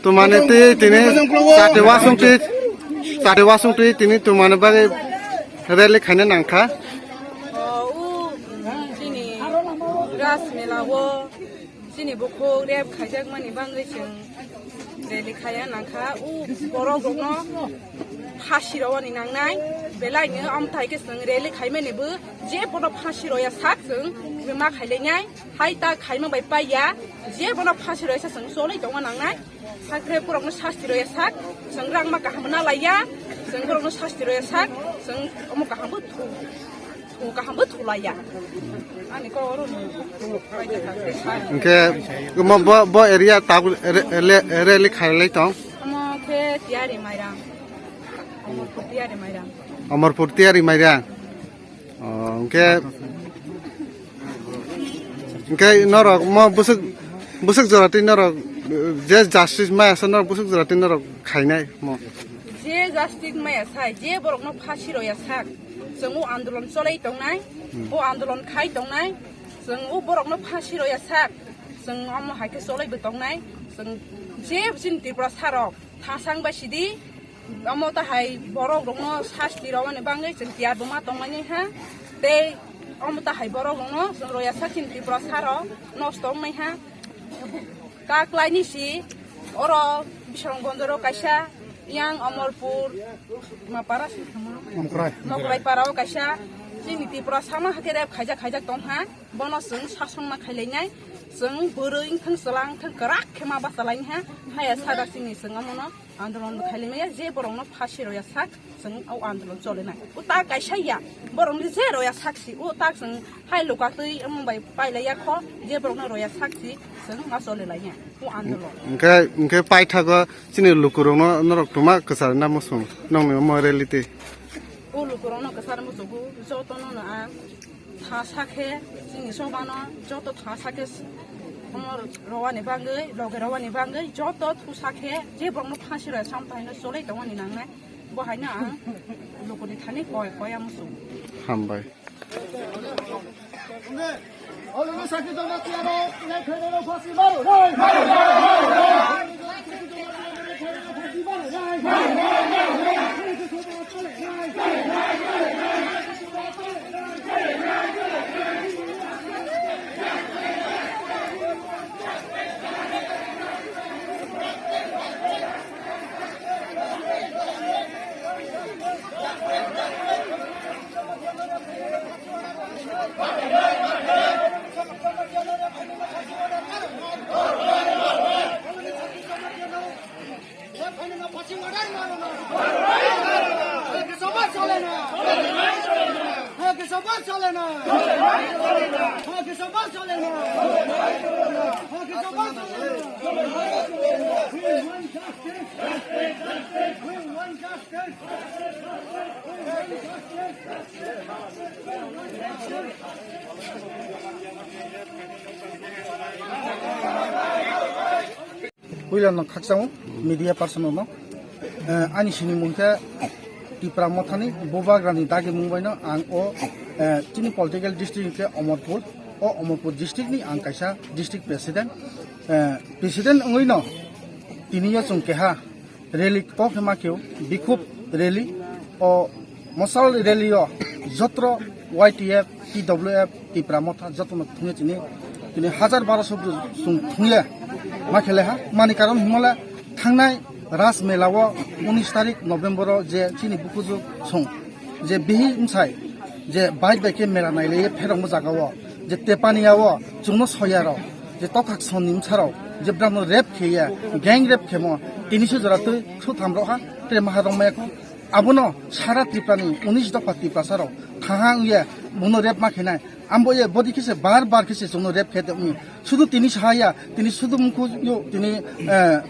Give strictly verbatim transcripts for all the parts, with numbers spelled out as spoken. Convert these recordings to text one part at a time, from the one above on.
Tumani twi tini chati wasung twi, chati wasung twi tini tumani bagwi rally khaina nangkha. O, u, chini Ras Mela o chini bukhuk rep khaijakmani bagwi chwng rally khaiya nangkha. U borok rokno phasi rwani nangnai, belai no amthai khe chwng rally khaimani bo je bono phasi rwya sak chwng ma khailainai. Hai ta khaima bai paiya, je bono phasi rwya sa chwng cholwi tongma nangnai. Hakhe borokno sasti rwya sak, chwng rangma kaham na laiya, chwng borokno sasti rwya sak, chwng omo kaham bo thu, thu kaham bo thu laiya. Ani kok oro no. Hwnkhe omo bo, bo area tabuk re-, le-, rally khailai tong? Omo khe Tiyari Mairang. Omo khe Tiyari Mairang. Amarpur Tiyari Mairang. Oh, hwnkhe, hwnkhe norok mo bwswk, bwswk jora twi norok, eh, je justice maya sa norok bwswk jora twi norok khainai mo? Je justice maya sai, je borokno phasi rwya sak, chwng o andolon cholai tongnai, hmm, o andolon khai tongnai, chwng o borokno phasi rwya sak, chwng omo hai khe cholai bo tongnai, chwng je chini Tripura sarok thasang bai sidi, omo tahai borok rokno sasti rwmani bagwi chwng tiyar bo ma tongmani ha. Tei omo tahai borok rokno chwng rwya sak chini Tripura saro nosto wngnai ha. Kaklaini si oro Bisramganj o kaisa, yang Amarpur ma para si thangma? Mokrai. Mokrai para o kaisa chini Tripura sama hakhe rep khaijak khaijak tong ha. Bono chwng sasong ma khailainai, chwng bwrwi wngthang chwla wngthang kwrak khe ma bachalaini ha. Haya sadak chini chwng omono andolon bo khailai maya, je borokno phasi rwya sak chwng o andolon cholenai. O ta kaisa ya, borokni je rwya sak si, o ta chwng hai luka twi omo bai pailai ya kho, je borokno rwya sak si chwng ma cholelai ya o andolon. Hwnkhe, hwnkhe paithago chini lukurokno norok twma kwchar na muchung, nongni omo reality? O lukurokno kwchar muchungo jotono no ang thasa khe chini chobano joto thasa khe omo rwani bagwi, loge rwani bagwi joto thusa khe je borokno phasi rwya sam taino cholai tongmani nangnai. Bo haino ang lukuni thani koi, koi ang muchung. Hambai. Puila no khakchangma media person no, eh, ani sinimung khe Tipra Mothani bubagrani dagimung baino ang o, eh, chini political district khe Omorpur, o Omorpur district ni ang kaisa district president, eh, president wngwi no tini yo chwng keha rally kok khe ma khe o, bikhub rally, o mosal rally o jotro Y T F, T W F, Tipra Motha jotono thungya chini, chini hajar baro so bwrwi chwng thungya ma khe le ha. Mani karon himale thangnai Ras Mela o unis tarik November o je chini bukuju song je bihi msai je bai bai khe mela nailaiye pherongmo jaga o, je Tepania o chwngno soya rok, je Tokhak Sonni msa rok, je brano rape kheya, gang rape khemo, tini se jora twi suthamrok ha, tre maharok maya kho. Abono sara Tripura ni unis dopha Tiprasa rok thaha wngya, bono rape ma khenai. Ambo ye bodi khe se bar bar khe se chwngno rape khe tongmio. Sudu tini sahaya, tini sudu mukhu yo, tini, eh,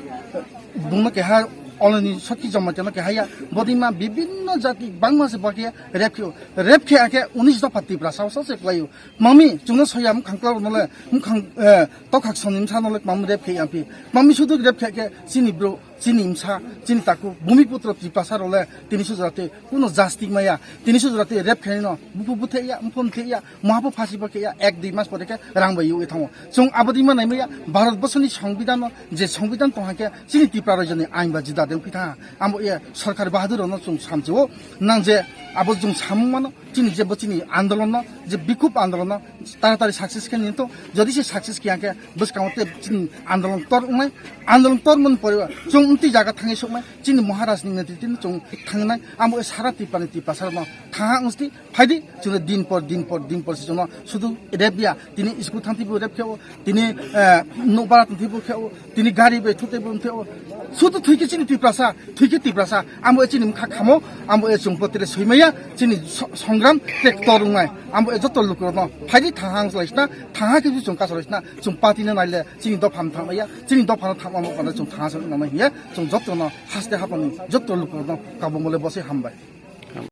bungno keha oloni sokhi joma teno keha ya. Bodi ma bibinno jati bangma se bakhe rape khe, rape khe akhe unis dopha Tiprasa sa se kwlaio. Mami, chwngno soya mukhang klaro nole, mukhang, eh, Tokhak Sonni msa nole mami rape khe ya phi. Mami sudu rape khe khe chini bro, chini msa, chini taku, Bhumiputro Tiprasa role, tini sujrate, kuno justice maya, tini sujrate rep khaino, bupu buthe ya, mphom the ya, mahapo phasi bo khe ya, ek dui mas pore khe rang bai yui thango. Chwng abodi ma nai maya, Bharat borsoni Songbidan no, je Songbidan tong hakhe, chini Tipra rajyoni ain ba juda deng pitha, amo ye, sorkar bahadur no chwng samchio, nang je, abo chwng samung mano, chini je bo chini andolon no, je bikhub andolon no, taratari success khe ninto, jodi se success khe angkhe bwskango te chini andolon tor wngnai, andolon tor mon pore chwng umti jaga thangwi soknai, chini Maharaj ni netriti no chwng thangnai, amo e sara Tipra ni Tiprasa no thangha wngsti phaidi chwngno din por din por din por se chwngno sudu rebya tini school thangti bo rep kheo tini eh, nokbar thangti bo kheo tini gari bai thute bo kheo sudu thwikhe chini Tiprasa thwikhe Tiprasa amo e chini mkha khamo amo e chwng potre soimaya chini so- songram tek torungnai amo e joto lukurokno phaidi thangha wnglaisna thangha khe chwng kasolaisna chwng party no naile chini dopha no thangmaya chini dopha no thangma mo kono chwng thangha se nangma hiya chwng joto no haste hapani joto lukurokno kabung mole bose hambai.